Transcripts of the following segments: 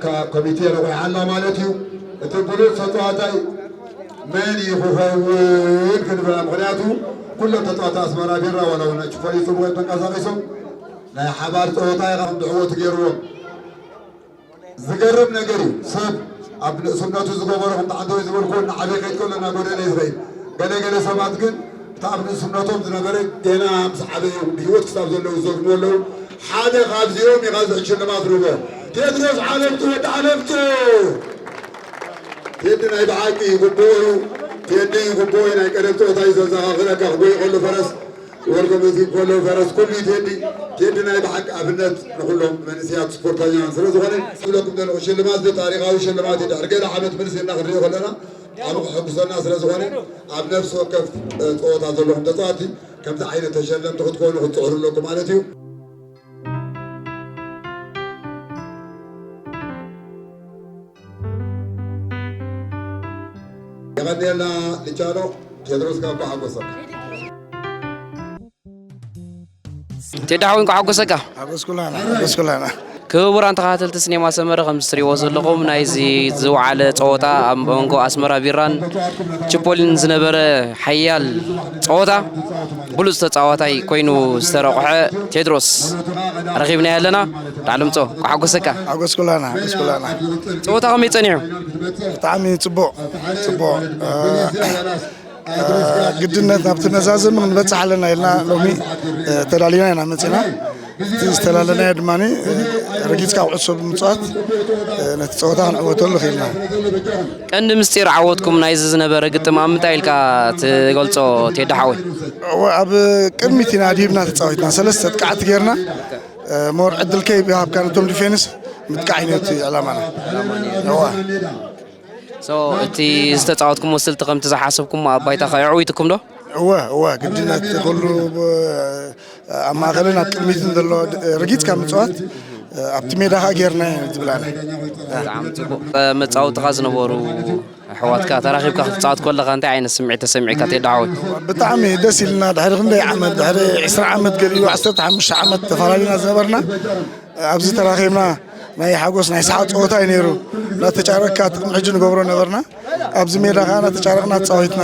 ካብ ኮሚቴ ረቑሑ ኣሎ ማለት እዩ። እቲ ብሉፅ ተፃዋታይ መን እዩ ክኸውን ክንብል፣ ምክንያቱ ኩሎም ተፃዋታ ኣስመራ ቢራ ዋላ እውን ችፖሊ ፅቡቅ ተንቀሳቂሶም ናይ ሓባር ፀወታ ኢኻ ድዕወቱ ገይርዎም። ዝገርም ነገር እዩ። ሰብ ኣብ ንእስነቱ ዝገበሮ ከምቲ ዓንተወይ ዝበልኩ እናዓበየ ከይድ ከሎ እናጎደለ እዩ ዝኸይድ። ገለ ገለ ሰባት ግን እቲ ኣብ ንእስነቶም ዝነበረ ገና ምስ ዓበዩ ብህይወት ክሳብ ዘለዉ ዝዘግሙ ኣለዉ። ሓደ ካብዚኦም ኢኻ እዚ ሽልማት ንቦ ቴድሮስ ዓለምቱ ወዲ ዓለምቱ። ቴዲ ናይ ብሓቂ ይግብኦ እዩ። ቴዲ ይግብኦ እዩ። ናይ ቀደም ፀወታ እዩ ዘዘኻኽረካ። ክጎይ ከሎ ፈረስ ወርዶ መዝጊብ ከሎ ፈረስ ኩሉ እዩ ቴዲ። ቴዲ ናይ ብሓቂ ኣብነት ንኩሎም መንእሰያት ስፖርተኛን ስለ ዝኾነ፣ ዝብለኩም ዘለኹ ሽልማት እዚ ታሪኻዊ ሽልማት እዩ። ድሕሪ ገለ ዓመት መልስ ኢልና ክንሪኦ ከለና ብጣዕሚ ክሕጉሰና ስለ ዝኾነ፣ ኣብ ነፍሲ ወከፍ ፀወታ ዘለኹም ተፃወትቲ ከምዚ ዓይነት ተሸለምቲ ክትኮኑ ክትፅዕሩ ኣለኩም ማለት እዩ። የቐንየልና ልቻሎ። ቴድሮስ ካብ ሓጎሰካ። ቴዲ ሓወይ እንኳዕ ሓጎሰካ። ሓጎስኩላና ሓጎስኩላና። ክቡራን ተኸታተልቲ ሲኔማ ሰመረ፣ ከምዚ ትሪእዎ ዘለኹም ናይዚ ዝወዓለ ፀወታ ኣብ መንጎ ኣስመራ ቢራን ችፖሊን ዝነበረ ሓያል ፀወታ ብሉፅ ተፃዋታይ ኮይኑ ዝተረቑሐ ቴድሮስ ረኺብናዮ ኣለና። ዳዕለምፆ እንኳዕ ሓጎሰካ። ሓጎስኩላና ሓጎስኩላና። ፀወታ ከመይ ፀኒሑ? ብጣዕሚ ፅቡቕ ፅቡቕ። ግድነት ናብቲ መዛዘሚ ክንበፅሕ ኣለና ኢልና ሎሚ ተዳሊና ኢና መፂና። እቲ ዝተላለናዮ ድማ ረጊፅካ ኩዕሶ ብምፅዋት ነቲ ፀወታ ክንዕወተሉ ክኢልና። ቀንዲ ምስጢር ዓወትኩም ናይዚ ዝነበረ ግጥም ኣብ ምንታይ ኢልካ ትገልፆ ቴዲ ሓወይ? እወ፣ ኣብ ቅድሚት ኢና ድሂብና ተፃዊትና ሰለስተ ጥቃዕቲ ጌርና። ሞር ዕድል ከይሃብካ ነቶም ዲፌንስ ምጥቃዕ እዩ ነቲ ዕላማና። እወ። So እቲ ዝተፃወትኩሞ ስልቲ ከምቲ ዝሓሰብኩሞ ኣብ ባይታ ከ የዕዊትኩም ዶ? እወ እወ ግድነት ኩሉ ኣብ ማእኸልን ኣብ ቅድሚትን ዘሎ ርጊፅካ ምፅዋት ኣብቲ ሜዳ ከዓ ጌርና ዝብል ኣነ። ብጣዕሚ ፅቡቅ። መፃወትኻ ዝነበሩ ኣሕዋትካ ተራኺብካ ክትፃወት ከለኻ እንታይ ዓይነት ስምዒት ተሰሚዕካ ቴዲ ሓወይ? ብጣዕሚ ደስ ኢልና ድሕሪ ክንደይ ዓመት ድሕሪ ዕስራ ዓመት ገሊኡ ዓሰርተ ሓሙሽተ ዓመት ተፈላለዩና ዝነበርና ኣብዚ ተራኺብና ናይ ሓጎስ ናይ ሰሓቅ ፀወታ እዩ ነይሩ። እናተጫረካ እቲ ቅድሚ ሕጂ ንገብሮ ነበርና። ኣብዚ ሜዳ ከዓ እናተጫረቅና ተፃዊትና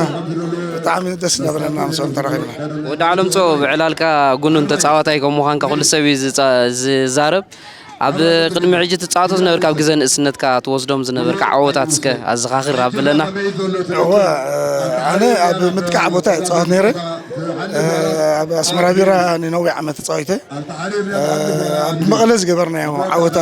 ብጣዕሚ ደስ እናበለና ምስኦም ተራኺብና። ወዲ ዓለምፆ ብዕላልካ ጉኑን ተፃዋታይ ከም ምዃንካ ኩሉ ሰብ እዩ ዝፃ- ዝዛረብ። ኣብ ቅድሚ ሕጂ ትፃወቶ ዝነበርካ ኣብ ግዘ ንእስነትካ ትወስዶም ዝነበርካ ዓወታት እስከ ኣዘኻኽር ኣብለና። እወ ኣነ ኣብ ምጥቃዕ ቦታ እየ ዝፃወት ነይረ። ኣብ ኣስመራ ቢራ ንነዊሕ ዓመት ተፃዊተ። ኣብ መቐለ ዝገበርናዮ ዓወታት